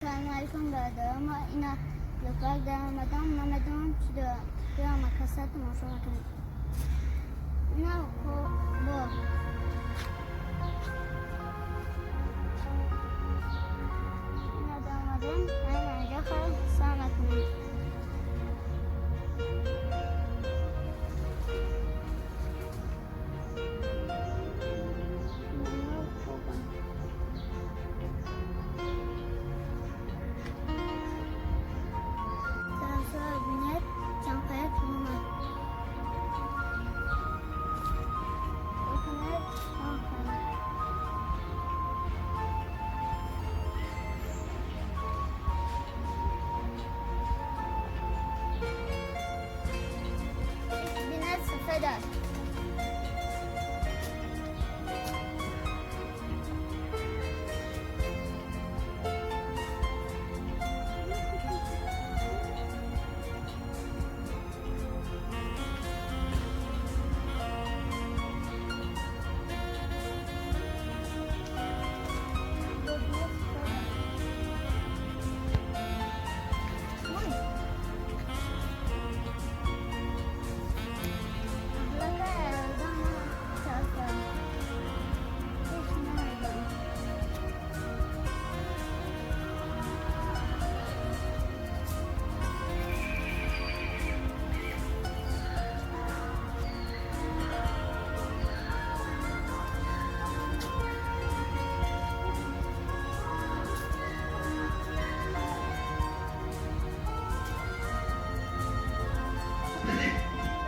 Салом алейкум, бародарам. Ина лопак даромадам, намедонам чӣ дорам. Дорам каса тамошо мекунем. Ина бо ина даромадем, ина инҷа хел сар мекунем. Бинед, чанқая кунад. Бикунед чанқая. Бинед, сафед аст. Бинед, сафед аст. Ой. Ахлака дома чарка. Ҳеч намедонам.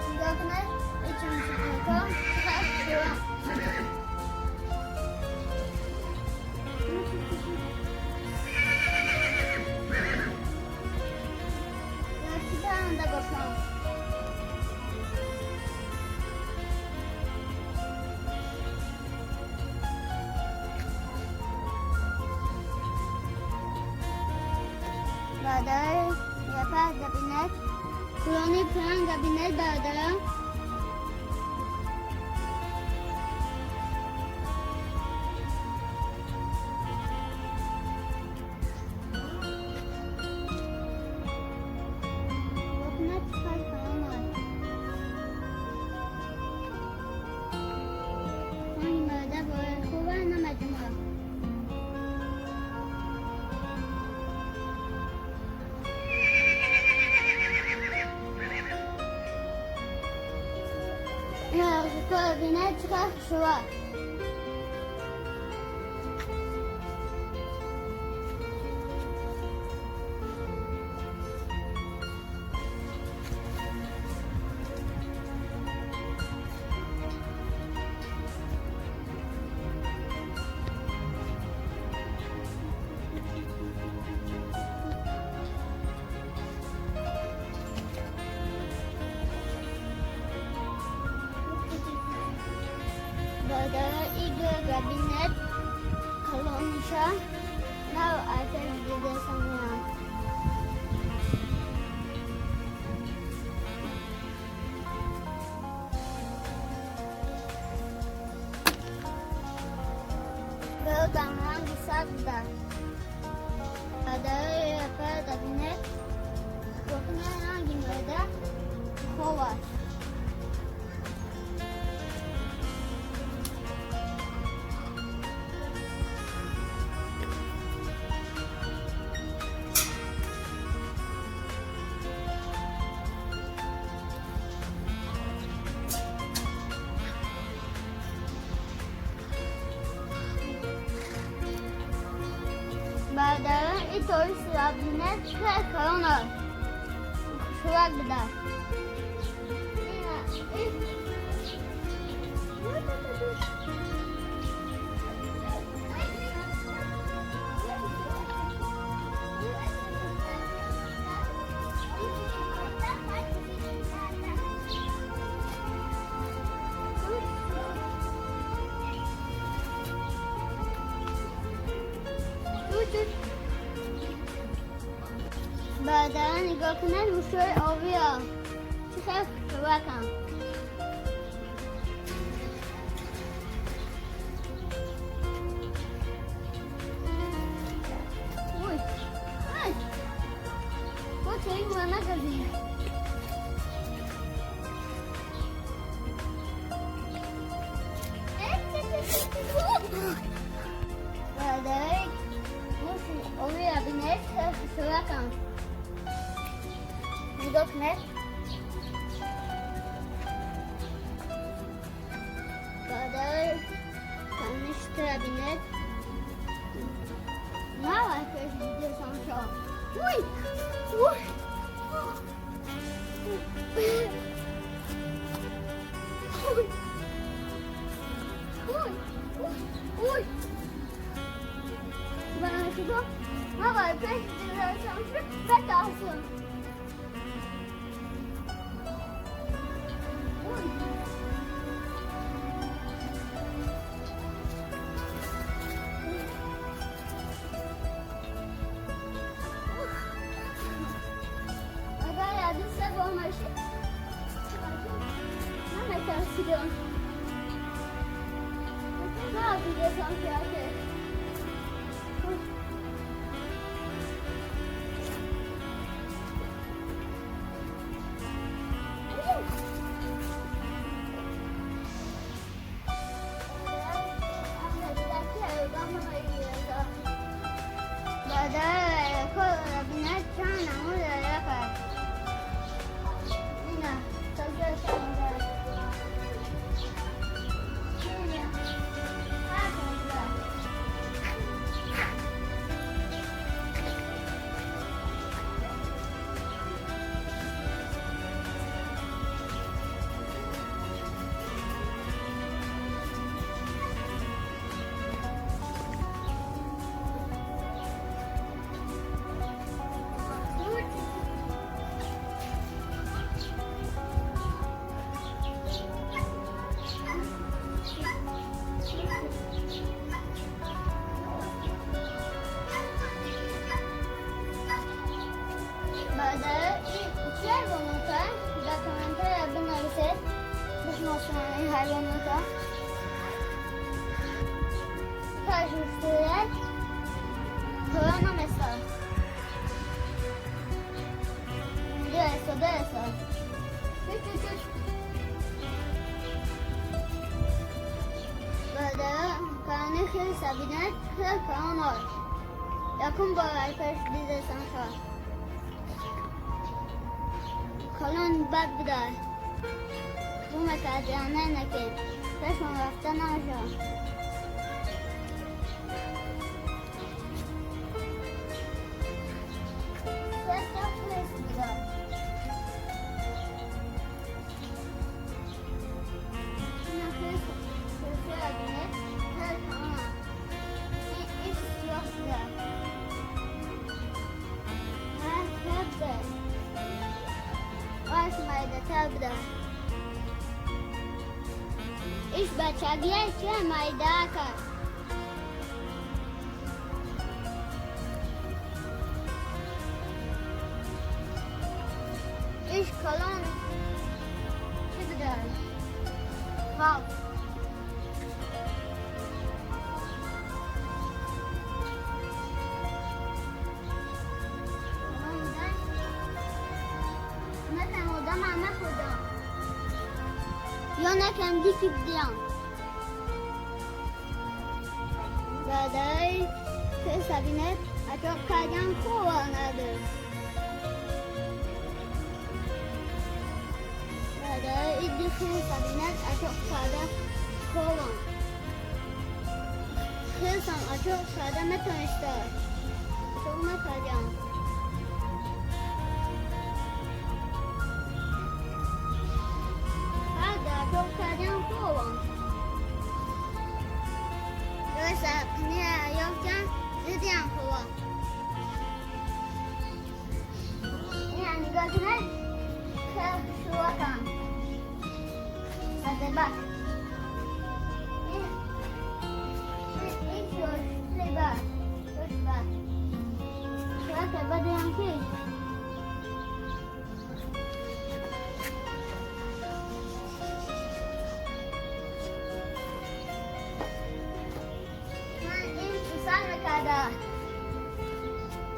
Нигоҳ кунед, ичон чиқар. Чӣ даранда бошам? Бародари япа габинет, кулони пуран габинет, бародарам. Бокунад, чиқар калон аст. Ранги марда бораи хуба намедонам. Бинед, чиқар хушрӯ. Бародари иго габинет калониша нав айфел дидесамиям. Бародарам ранги сабз дар. Бародари япа габинет бокуна ранги мурда хоб аст. Бародарон, ин торисро бинед, чӣ калон аст. Хушрак буда. Бародарон, нигоҳ кунед, мушои обиро чӣ хел хушракам. Ой.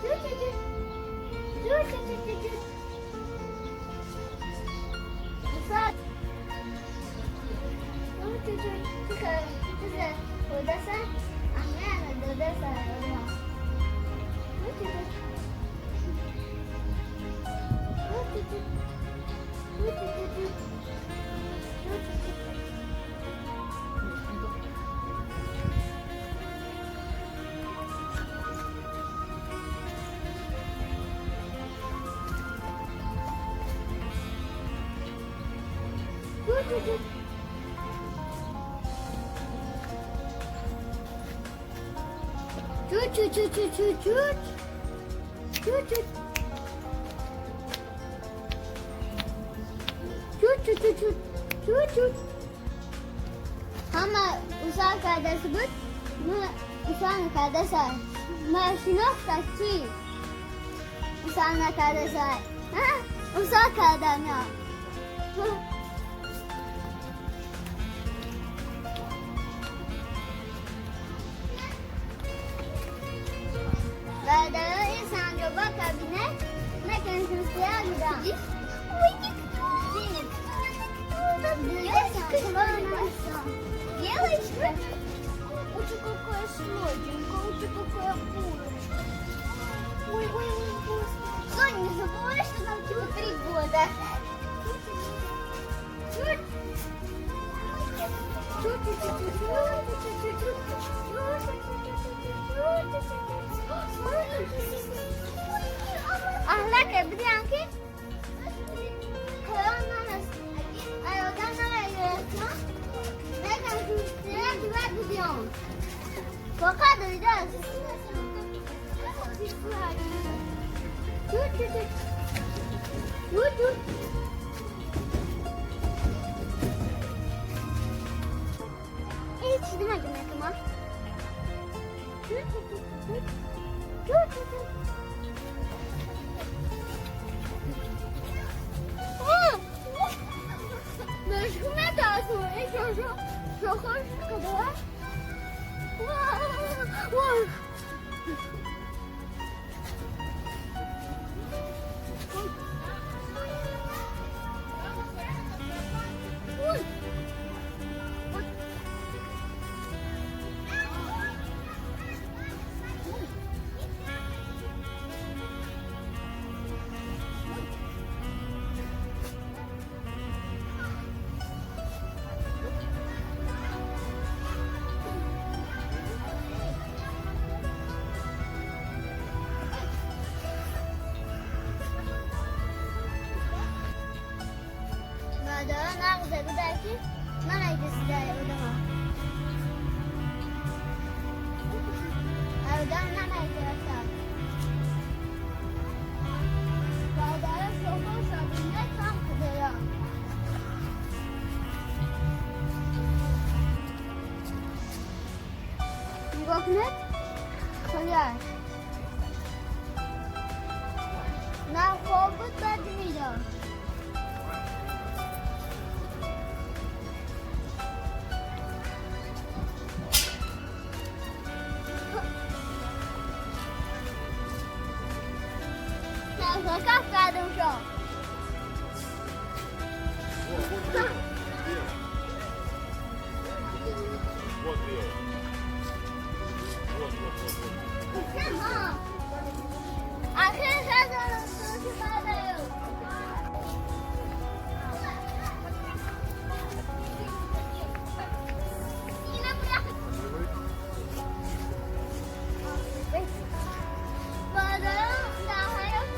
Two, two, two. Ҳама усал кардааст буд, усал накардааст. Ма шинохта чӣ? Усал накардааст. Усал кардам я. Бародарои санҷоба кабинет наканшустия будам. Белочка? Ой, какая сладенькая, ой, какая булочка. Ой, ой, ой, господи. Соня, не забывай, что нам типа 3 года. Ahlak бидиам ки қуръон аёдан намегирифтам, бидиам фақат дидааст. Ҳеҷ намегирам. Бародарон нағзе буда ки намегирсидаи одама. Одам намегирифтам. Бародарон шоҳо шабина кам кудаям. Нигоҳ кунед, хеле на хоб буд, баъд медод. Каф кардам шо. Вот Лео. Вот, вот, вот, вот. Ахир шадам. Бародарон дар ҳаётам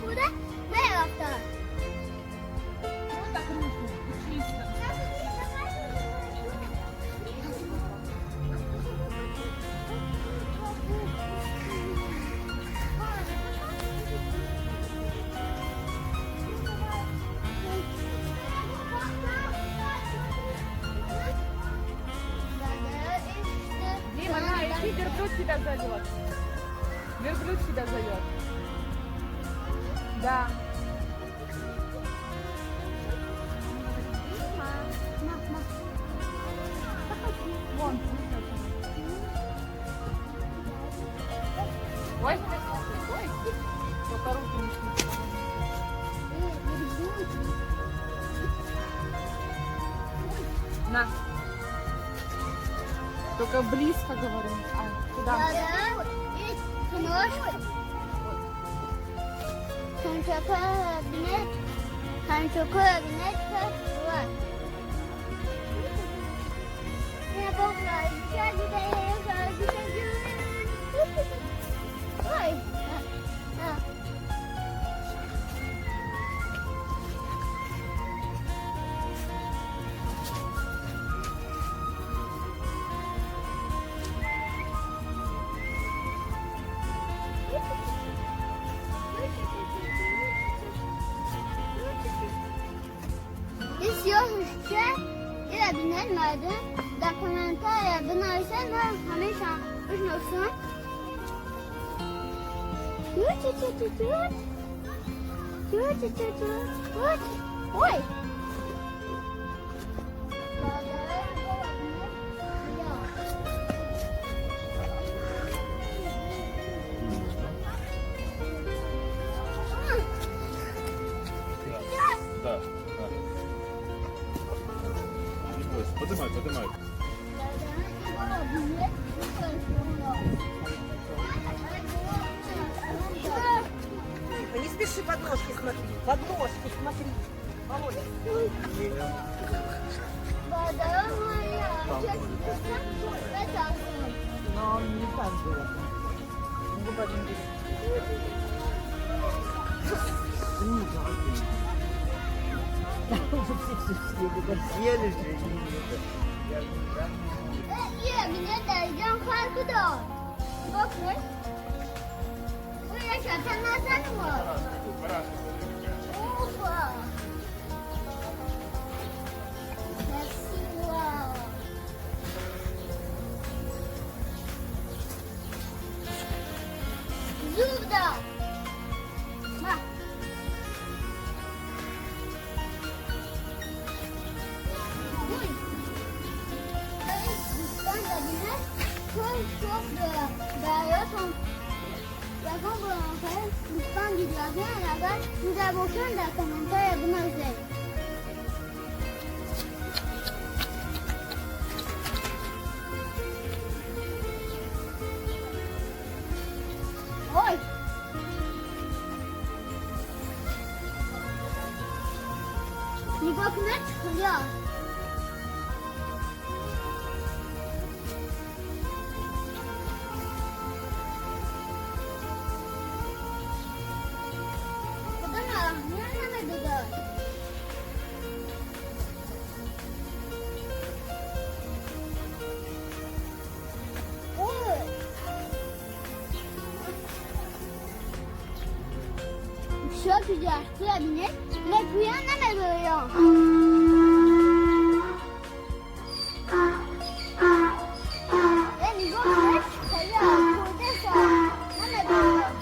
буда мерафтанд. Вот так руку, чисто. Дима, на, иди, верблюд тебя зовет. Верблюд тебя зовет. Да. Вон, ой, ой, только руки не слышно. На. Только близко говорю. А, куда? Дар комментария бинависед, ман ҳамеша бишносам. Ой! Да, да. Не бойся. Поднимай, поднимай. Тихо, не спеши, под ножки смотри. Под ножки смотри. Володя. Но он не так было. Уже все все съели, да? Съели же. Ой! Нигоҳ кунед, чӣ мегӯян, намегӯям. Э, нигоҳ кунед, хеле хурдеса намегӯям.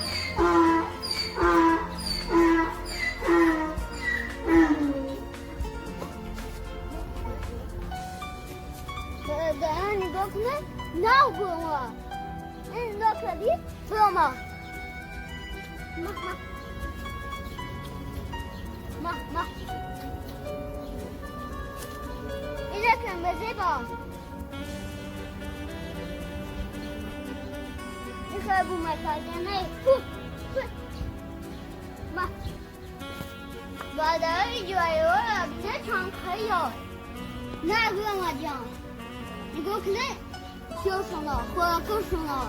Нигоҳ кунед, нав бурома. Нигоҳ кардӣ, бурома. Ма, ма. Ина кирмизӣ бо. Ихе бумакардане. Ма. Бародари ҷоиҳоро бинед, чанқаё. На, бурома ҷон. Нигоҳ кунед, сиёшона, хӯракошона.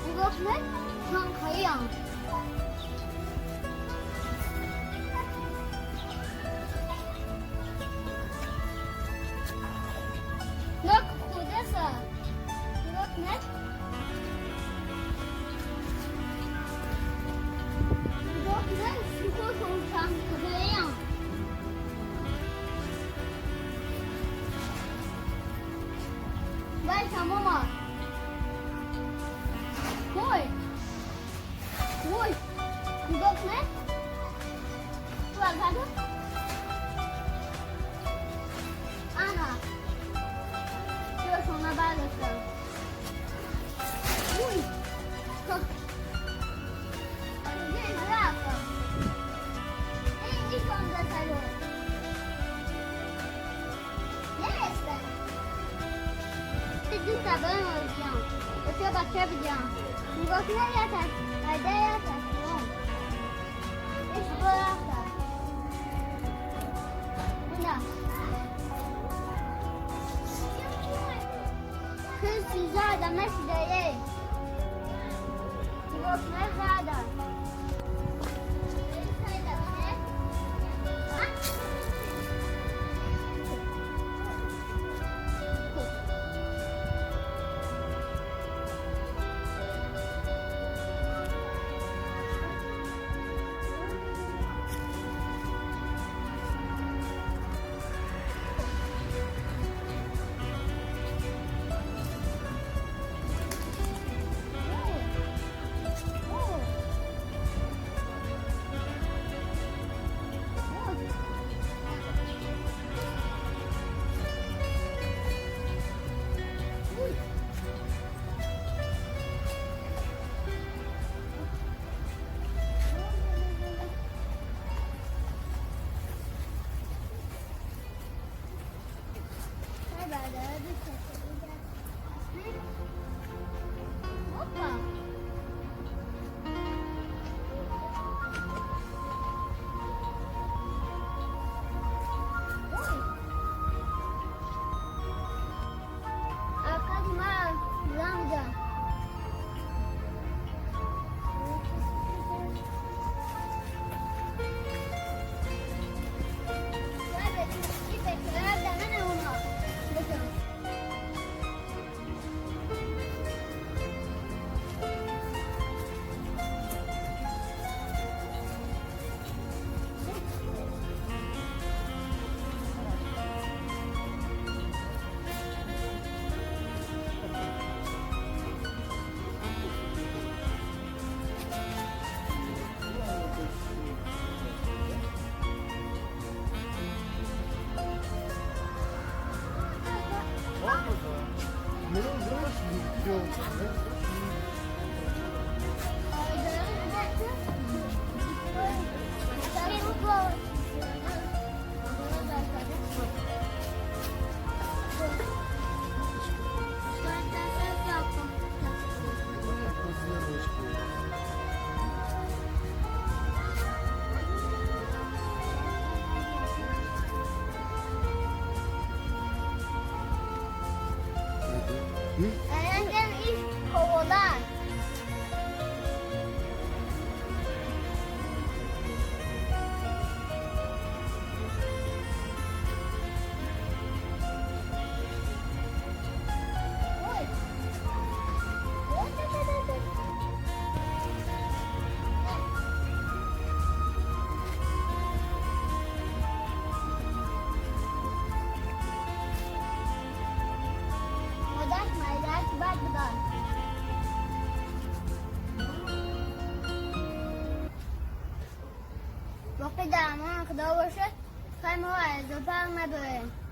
Нигоҳ кунед, чанқаён. Вай, тамом. Ой. Ой. Нигоҳ кунед. Ту. Ана. Шона бардоштам. Ой. Рафтам. Ин ишонда салон. Нестам. Ду табан бидиҳам. Ду бача бидиҳам. Нигоҳ кунед, як айда, як иш рафта. Ина. Киси зада нашидае. Нигоҳ кунед, зада. Опа! Ой! Аркадий ма ламда. Engem iş kovalar. Oy. Модар майдак бад будан. Боқи дар амон Худо бошад, хай мо аз зоопарк набарем.